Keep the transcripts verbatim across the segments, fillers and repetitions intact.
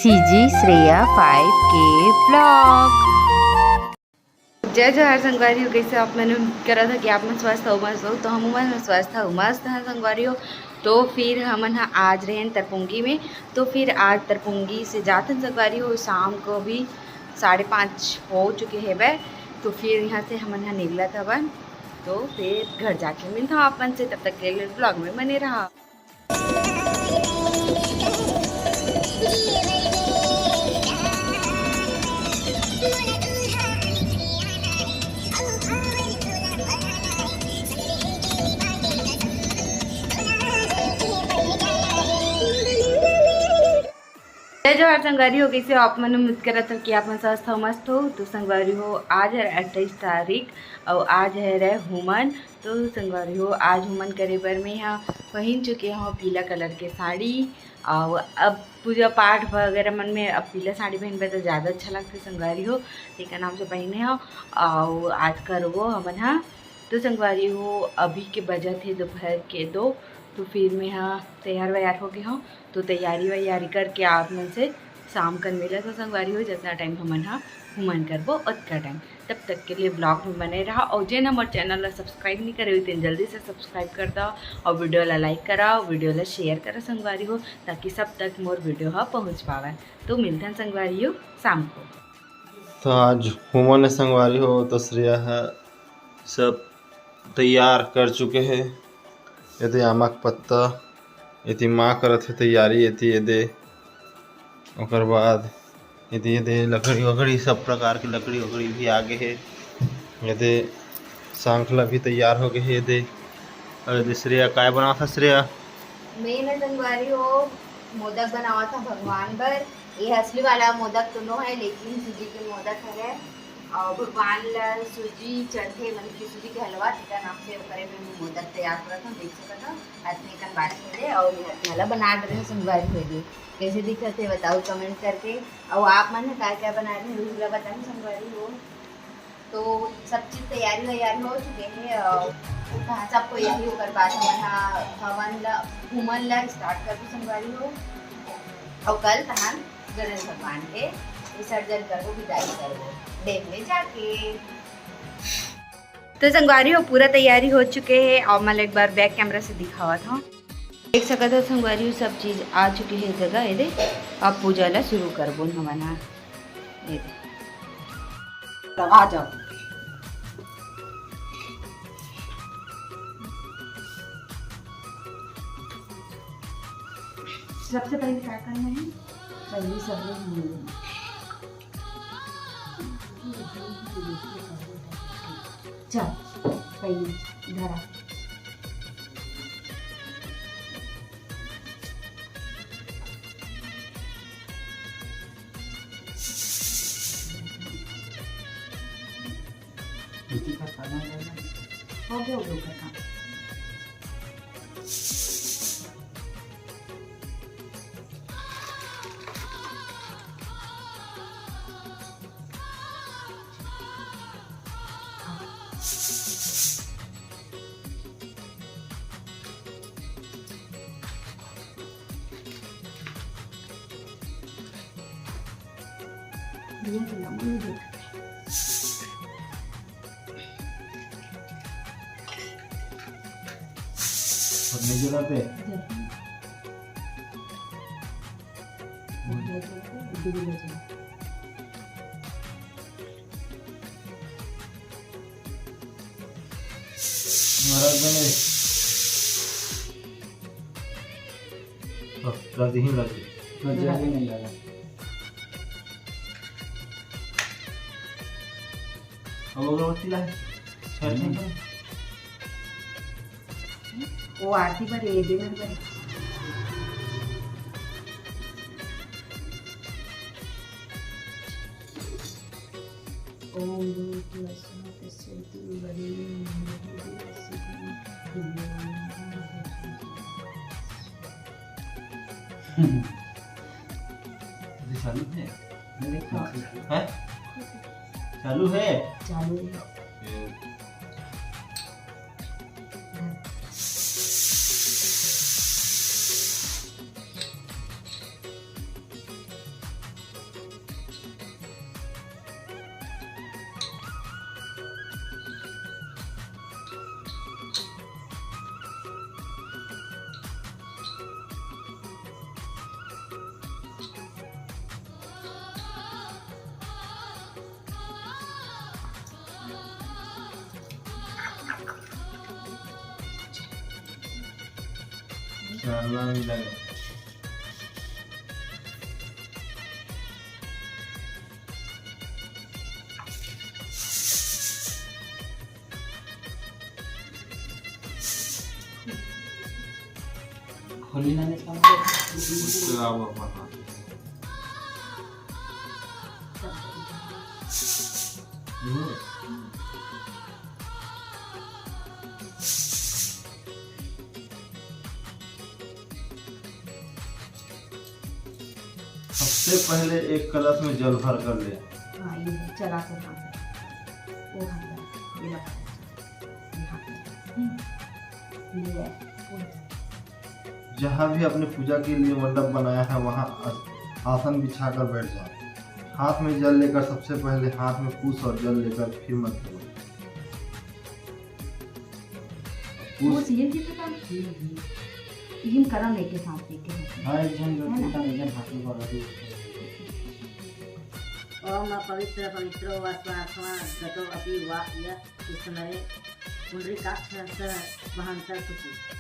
CG Shreya five K vlog। जय जोहार संगवारी हो, कइसे आप मन? उम्मीद करत हव कि आप मन स्वस्थ हो, मस्त हो। तो हम मन स्वस्थ हो, मस्त हैं संगवारी हो। तो फिर हमन ह आज रहेन तरपुंगी में, तो फिर आज तरपुंगी से जाथन संगवारी हो। शाम को भी साढ़े पाँच हो चुके हेबे, तो फिर यहाँ से हमन ह निकलत हवन। तो फिर घर जाके मिलत हव आप मन से, तब तक के लिए vlog में बने रहा। जय जोहार संगवारी हो, कइसे हो आप मन? उम्मीद करत हव कि आप मन स्वस्थ हो, मस्त हो। तो संगवारी हो, आज है अट्ठाईस तारीख अउ आज है रहे हुमन। तो संगवारी हो, आज हुमन करे बर मैं ह पहिन चुके हव पीला colour के साड़ी। अउ अब पूजा पाठ वगैरह मन में अब पीला साड़ी पहिनबे तो ज़्यादा अच्छा लगथे संगवारी हो, तेकर नाम से पहिने हव। अउ आज करबो हमन ह। तो संगवारी हो, अभी के बजत हे दोपहर के दो, तो फिर मैं ह तैयार वैयार हो गे हव। तो तैयारी वैयारी करके आप मन से शाम कन मिलत हव संगवारी हो, जितना time हमन ह हुमन करबो ओतका time। तब तक के लिए vlog में बने रहा, अउ जेन हमर channel ला subscribe नहीं करे हो, तेन जल्दी से subscribe कर दव, अउ video ला like करा, video ला share करा संगवारी हो, ताकि सब तक मोर video ह पहुँच पावय। तो मिलथन संगवारी हो शाम को। तो आज हुमन हे संगवारी हो, तो श्रेया ह सब तैयार कर चुके हे। एदे आमा के पत्ता, एती माँ करत हे तैयारी, एती एदे, ओकर बाद एती एदे लकड़ी वकड़ी, सब प्रकार के लकड़ी वकड़ी भी आगे हे। एदे शंख ला भी तैयार हो गए हे एदे। अउ एदे श्रेया काय बनावत हे श्रेया? मैं न संगवारी हो मोदक बनावत हव भगवान बर। ये असली वाला मोदक तो नो है, लेकिन सूजी के मोदक हरे। अउ भगवान ला सूजी चढ़े, मतलब कि सूजी के हलवा, तेकर नाम से ओकरे में मैं मोदक तैयार करत हव। देख सकत हव, अतने कन बाकी हरे अउ ये अतना ला बना डरे हव संगवारी हो। ये कइसे दिखत हे बताओ comment करके। अउ आप मन ह काय काय बना रहे हो, उही ला बताओ संगवारी हो। तो सब चीज तैयारी वैयारी हो चुके हे अउ तहाँ सब कोई आही, ओकर बाद हमन ह हवन ला, हुमन ला start करबो संगवारी हो। अउ कल तहान गणेश भगवान के विसर्जन करबो, विदाई करबो देव में जाके। तो संगवारी हो, पूरा तैयारी हो चुके हे अउ मैं एक बार back camera से दिखावत हव। देख सकत हो संगवारी हो, सब चीज आ चुके हे जगह। एदे अब पूजा ला शुरू करबो हमन ह। ये दे। तब आ जाओ। सबसे पहले क्या करना है? पहले सब लोग मिल लेना। चल, पहले इधर आ। हो गया, हो गया, खत्म। महाराज बने। हाँ, रख दी, रख दी। हाँ, जल्दी नहीं लगा। अब अगरबत्ती ला। हम्म। वो आरती पर ये दे मेरे को। ओम भूर्भुवः स्वः तस्य वितुर्वरेण्यं भर्गो देवस्य धीमहि। अभी चालू है? नहीं, नहीं, हाँ। है? चालू है? चालू है। ये डालना नहीं लगे। खोली ना, नहीं समझ। उससे आओ अपन हाथ। हम्म। सबसे पहले एक कलश में जल भर कर ले। हाँ, ये चला के हाथ, वो हाथ, ये रखा, ये हाथ, हम्म, ये है, वो है। जहाँ भी आपने पूजा के लिए मंडप बनाया है, वहाँ आस-, आसन बिछा कर बैठ जाओ। हाथ में जल लेकर सबसे पहले हाथ में पूछ और जल लेकर फिर मंत्र बोलो। पूछ। पूछ ये भी तो काम, ये करम लेके साथ लेके। हाँ, एक जन है ना? एक जन हाथ में पकड़ के। ओम पवित्र पवित्रो व स्वात्मा गतो अपि वा य इस समय पुंडरीकाक्ष स वहंस सुचि।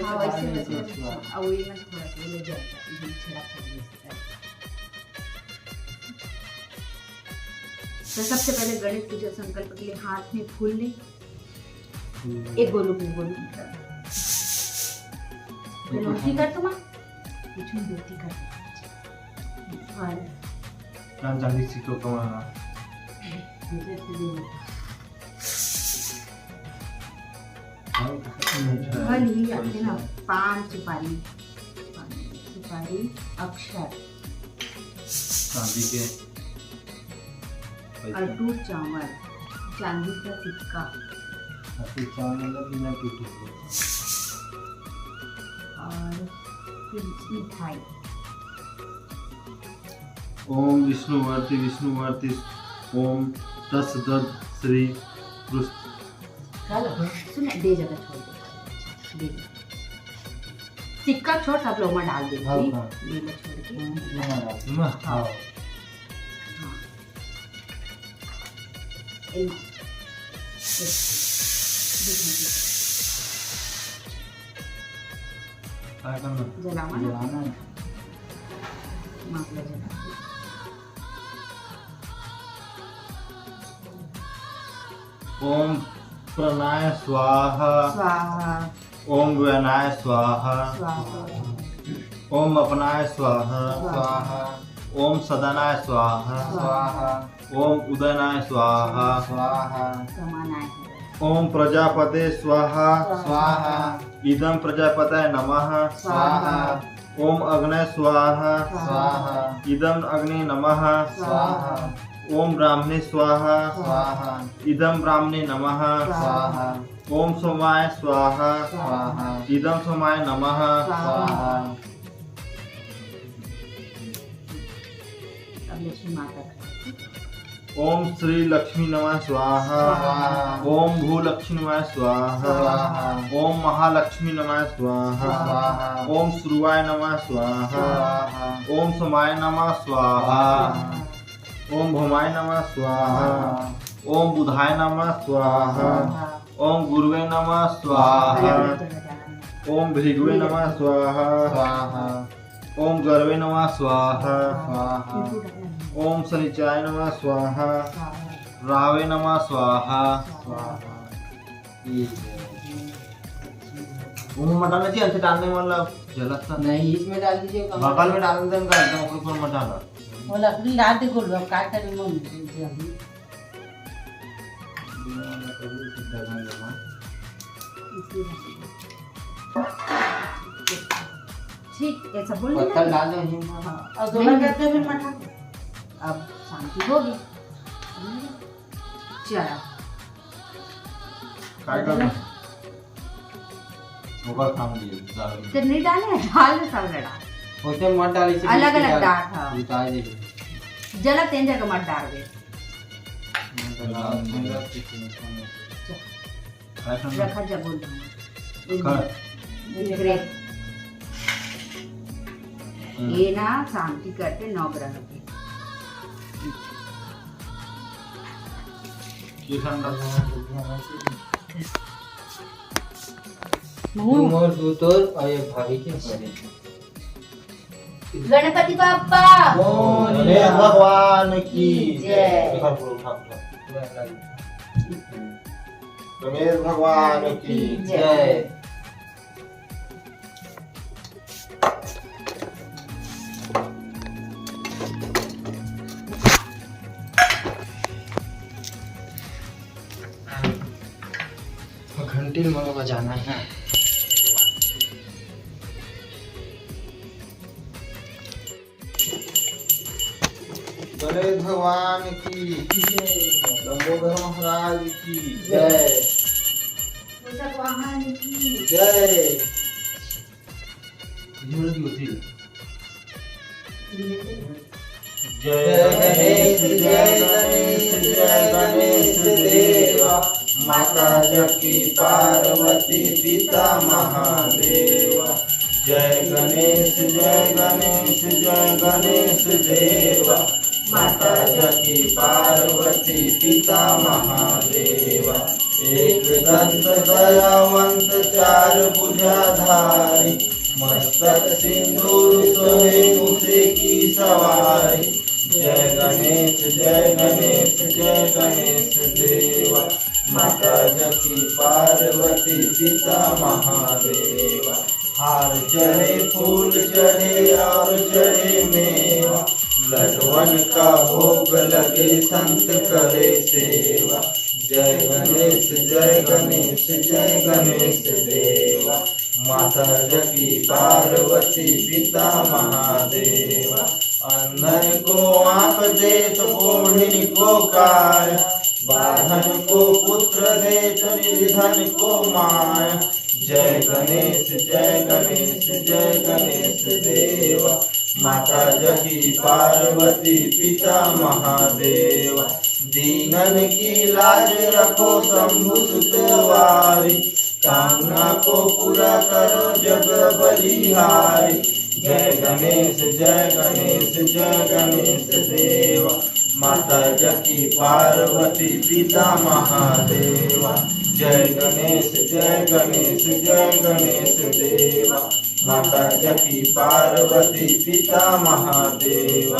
हाँ, वैसे, वैसे, वैसे। अब वही में थोड़ा सा ये ले जाएगा, ये छड़ा कर दे इसका। तो सबसे पहले गणेश पूजा संकल्प के लिए हाथ में फूल ले। हम्म। एक गोलू, एक गोलू। ये लोग की कर तुम? कुछ नहीं, दो की कर। और कान चांदी सीखो कमाना। मुझे तो दे। फल ही आते ना, पान, सुपारी, सुपारी, अक्षत। चांदी के पैसा। अटूट चावल, चांदी का सिक्का। अटूट चावल मतलब बिना टूटे। और फिर मिठाई। ओम विष्णुवर्ती विष्णुवर्ती ओम तस दद श्री पुरुष। चल, सुन, दे जगह छोड़ दे, दे दे। सिक्का छोड़, सब लोग में डाल दे, हाँ, ठीक? हाँ। दे दे छोड़ के। हम्म, हाँ, हाँ। हाँ। हाँ। ए, ए, देख, देख। काय करना? जलावा ना। जलाना है। माफ कर जला। ओम प्राणाय स्वाहा। स्वाहा। ओम व्यनाय स्वाहा। स्वाहा। ओम अपनाय स्वाहा। स्वाहा। ओम सदानाय स्वाहा। स्वाहा। ओम उदयनाय स्वाहा। स्वाहा। समानाय। ओम प्रजापते स्वाहा। स्वाहा। इदं प्रजापतये नमः। स्वाहा। ओम अग्नये स्वाहा। स्वाहा। इदं अग्नये नमः। स्वाहा। ओम ब्राह्मणे स्वाहा। स्वाहा। इदं ब्राह्मणे नमः। स्वाहा। ओम सोमाय स्वाहा। स्वाहा। इदं सोमाय नमः। स्वाहा। स्वाहा। अब लक्ष्मी माता का। ओम श्री लक्ष्मी नमः स्वाहा। स्वाहा। ओम भूलक्ष्मी नमः स्वाहा। स्वाहा। ओम महालक्ष्मी नमः स्वाहा। स्वाहा। ओम सुरवाय नमः स्वाहा। स्वाहा। ओम सोमाय नमः स्वाहा। स्वाहा। ओम भोमाय नमः स्वाहा। स्वाहा। ओम बुधाय नमः स्वाहा। स्वाहा। ओम गुरुवे नमः स्वाहा। स्वाहा। ओम भृगुवे नमः स्वाहा। स्वाहा। ओम गरवे नमः स्वाहा। स्वाहा। ओम शनिचाय नमः स्वाहा। स्वाहा। रावे नमः स्वाहा। स्वाहा। ठीक है। वो मटाना चाहिए, अंत डालने वाला गलत था। नहीं, इसमें डाल दीजिए, कम बगल में डाल दे, उनका एकदम ऊपर ऊपर मटाना। वो लकड़ी डाल दे, गोल, अब काट कर मम्मी दे अभी। ठीक, ऐसा बोल देना। पत्थर डाल दो, हिंग डाल दो। हाँ, और दोनों नहीं, करते हुए मटा। अब शांति होगी। चला। काय करना? ओकर काम दिए, डाल। तो नहीं डाले, डाल दे सब लड़ा। ओते मत डाल, इसे अलग-अलग डाल। डाल, हाँ। उतार दे। जला तेन जगह मत डाल दे। मत डाल, मत डाल। चल। काय करना? रखा जा, बोल रहा हूँ। कर। इंद्र। हम्म। ये ना शांति करते नौ ग्रह के। ये ठंडा। दू मोर, दू तोर और एक भाभी के। गणपति बप्पा। गणेश भगवान की जय। उठा, उठा, उठा। गणेश भगवान की जय। घंटी ल मोला बजाना हे ना। गणेश भगवान की जय। लंबोदर महाराज की जय। जय। जय गणेश, जय गणेश, जय गणेश देवा, माता जकी पार्वती पिता महादेवा। जय गणेश, जय गणेश, जय गणेश देवा, माता जकी पार्वती पिता महादेवा। एक दंत दयावंत चार भुजाधारी, मस्तक सिंदूर सोहे मूसे की सवारी। जय गणेश, जय गणेश, जय गणेश देवा, माता जकी पार्वती पिता महादेवा। हार चढ़े, फूल चढ़े और चढ़े मेवा, लड्डुअन का भोग लगे, संत करे सेवा। जय गणेश, जय गणेश, जय गणेश देवा, माता जकी पार्वती पिता महादेवा। अंधन को आंख देत, बूढ़िन को काया, बाधन को पुत्र देत, निर्धन को माया। जय गणेश, जय गणेश, जय गणेश देवा, माता जकी पार्वती पिता महादेवा। दीनन की लाज रखो शंभु सुतवारी, कामना को पूरा करो जग बलिहारी। जय गणेश, जय गणेश, जय गणेश देवा, माता जकी पार्वती पिता महादेवा। जय गणेश, जय गणेश, जय गणेश देवा, माता जकी पार्वती पिता महादेवा।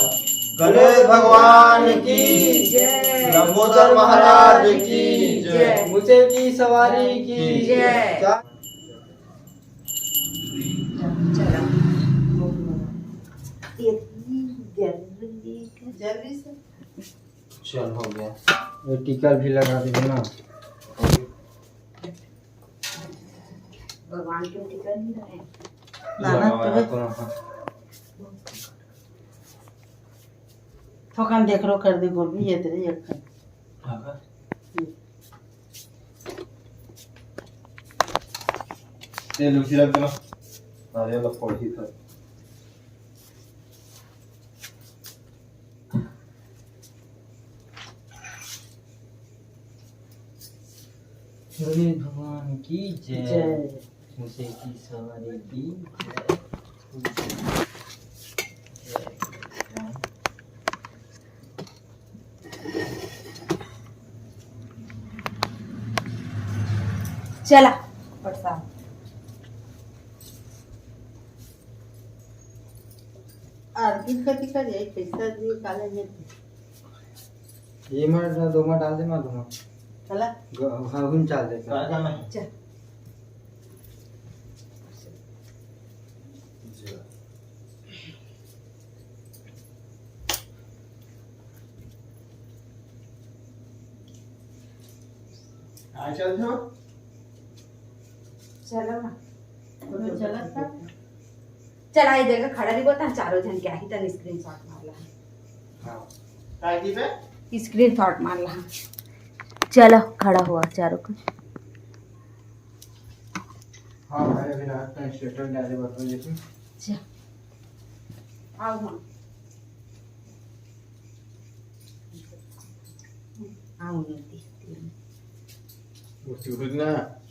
गणेश भगवान की जय। लंबोदर महाराज की जय। मूसे की सवारी की जय। चला। जल्दी से। चल, हो गया। ये टीका भी लगा दे ना। भगवान के टीका नहीं रहे। लगावा है तो, हाँ। थोकन देख लो, कर दे गोल भी ये तेरे एक। हाँ, हाँ। ये लूसी रख दो। अरे, लो, फोड़ ही था। सूर्य भगवान की जय। जय। मूसे की सवारी की जय। चला, प्रसाद। आरती कथी कर जाई, पैसा दिए काले में। ये मार ना, दो मार डाल दे, मार दो मार। चला। ग-, हाँ, हुन चाल दे। चल। आ, चल जो। चलो ना। चलो, चलो, चल। चल, आई जगह खड़ा रही, बता, चारों जन के आही, तन screenshot मार ला। हाँ। काय की पे? Screenshot मार ला। चलो, खड़ा हुआ चारों को। हाँ, भाई, अभी रात का status डाले, बताओ ये तो। चल। आओ, हाँ। आओ, ये देखते हैं। वो चूड़ना।